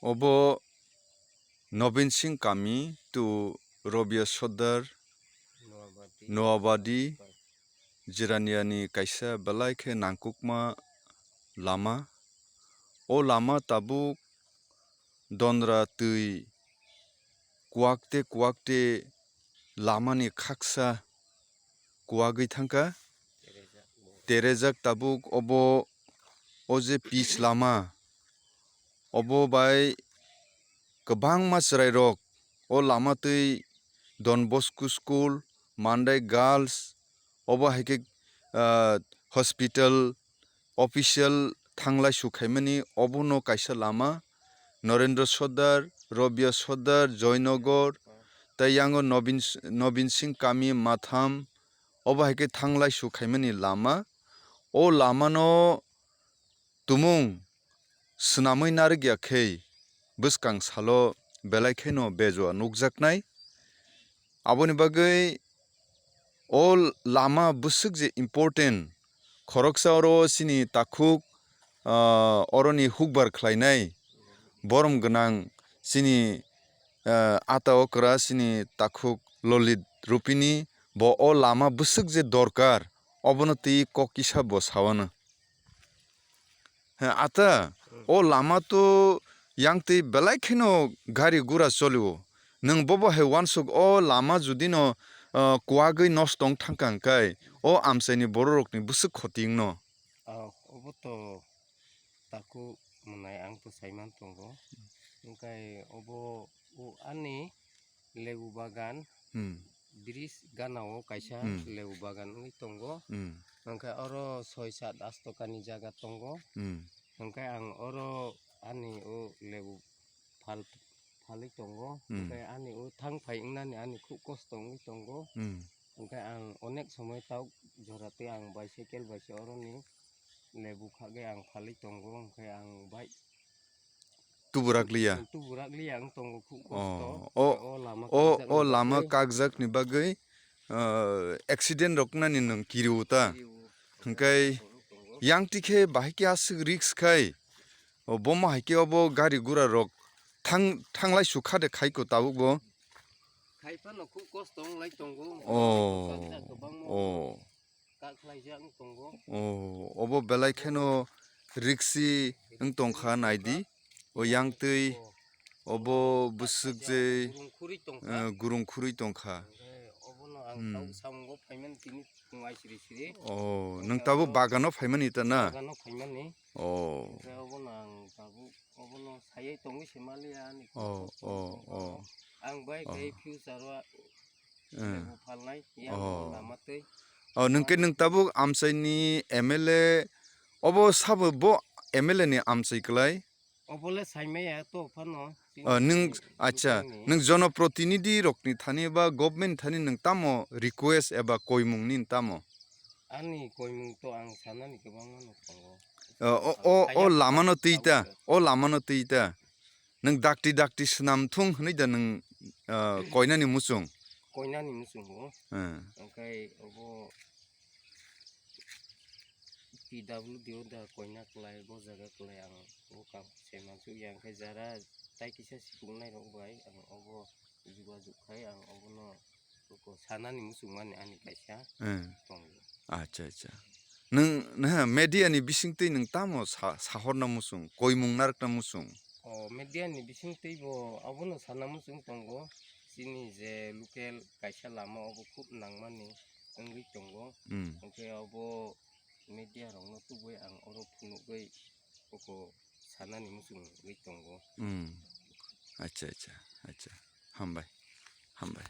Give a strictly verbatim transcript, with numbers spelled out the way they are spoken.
Obo Nobin Singh kami to Robia Sordar Noabadi Jiraniani kaisa belai khe nangkukma lama. O lama tabuk dondra twi kuwak te kuwak te lamani khaksa kuwagwi thangkha. Terejak tabuk obo, o je pitch lama, obo bai kwbangma chwrairok o lama twi Don Bosco School, Mandai Girls, obo hai khe, ah, hospital, official thanglai su khaimani, obono kaisa lama, Narendra Sordar, Robia Sordar, Joynagar, tei yango Nobin, Nobin Singh kami Matham, obo hai khe thanglai su khaimani lama. O lamano tumung swnamwi narwkya khe bwskang salo belai kheno bejua nukjaknai. Aboni bagwi o lama bwswk je important, khoroksa oro chini takhuk, ah, oroni hukbar khlainai borom gwnang chini, ah, ata okra chini takhuk Lolit Rupini bo o lama bwswk je dorkar obono twi kok kisa bo sawano. He, ata, hmm, o lama to yang twi belai kheno gari gura cholio. Nwng bobo hai uansuk o lama judi no, ah, kuwagwi nosto wng thangkha hwnkhe o amchaini bororokni bwswk khoti wngno. Ah, obo to taku mwnai ang to saiman tongo. Hwnkhe obo o ani lebu bagan, hmm, bridge gana o kaisa, hmm, lebu bagan wngwi tongo. Hmm. Hwnkhe oro soi sat asto kani jaga tongo. Hmm. Hwnkhe ang oro ani o lebu phal, phalwi tongo. Hmm. Hwnkhe ani o thang phai wngnani ani khub kosto wngwi tongo. Hmm. Hwnkhe ang onek somoi tok jora tei ang bicycle bai se oroni lebu khagwi ang phalwi tongo, hwnkhe ang bai tuburak liya. Tuburak liya wng tongo khub kosto. Oh, o, o lama o, kakjak o ni lama bagwi. Kakjak ni bagwi, ah, accident rok nani nwng kiriwo ta? Kiriwo. Hwnkhe yang tikhe bahai khe aswk risk khai, o bomo hai khe obo gari gura rok thang, thanglai sukha de khai ko tabuk bo. Khai phano khub kosto wng lai tongo. Oh. Kwbangma. Oh. Kak khlaijak wng tongo. Oh, obo belai kheno riksi wng tongkha, naidi. O yang twi obo bwswk je, gurung khurwi tongkha. Eh, gurung khurwi tongkha. Hwnkhe obono ang, hmm, tabuk samungo phaimani tini phung ai siri siri. Oh, nwng tabuk bagano phaimani ta na? Bagano phaimani. Oh. Hwnkhe obono ang tabuk obono sayai tongwi se maliya ani. Oh, oh, oh. Ang bai, oh, khe future o, eh, lebu phalnai, yang, oh, lama twi. Oh, nwng khe nwng tabuk amchaini M L A, obo sabo bo M L A ni amchai kwlai? Obo le saimaya to phano, oh, nwng, acha, bwsakni, nwng jonoprotinidhi rokni thani ba government thani nwng tamo request eba koimung nini tamo? Ani koimung to ang sanani kwbangma no tongo. Oh, o, o, o lamano twi ta, o lamano twi ta. Nwng dakti dakti swnam thung hwnwi da nwng, ah, koinani muchung? Koinani muchung bo. Hmm. Hwnkhe obo P W D o da koina kwlai, bo jaga kwlai ang o kam se mansuk ya, hwnkhe jara tai kisa sikungnai rok bai ang obo jogajog khai ang obono Oko sanani muchungmani ani kaisa, hmm, tongo. Acha, acha. Nwng, nwng media ni bisingtwi nwng tamo sa-, sahorna muchung, koimung narwkna muchung? O media ni bisingtwi bo abono sana muchung tongo. Chini je local kaisa lama obo khub nangmani wngwi tongo. Hmm. Hwnkhe obo media rokno tubui ang oro phunugwi oko sanani muchungwi tongo. Hmm. Acha, acha, acha. Hambai. Hambai.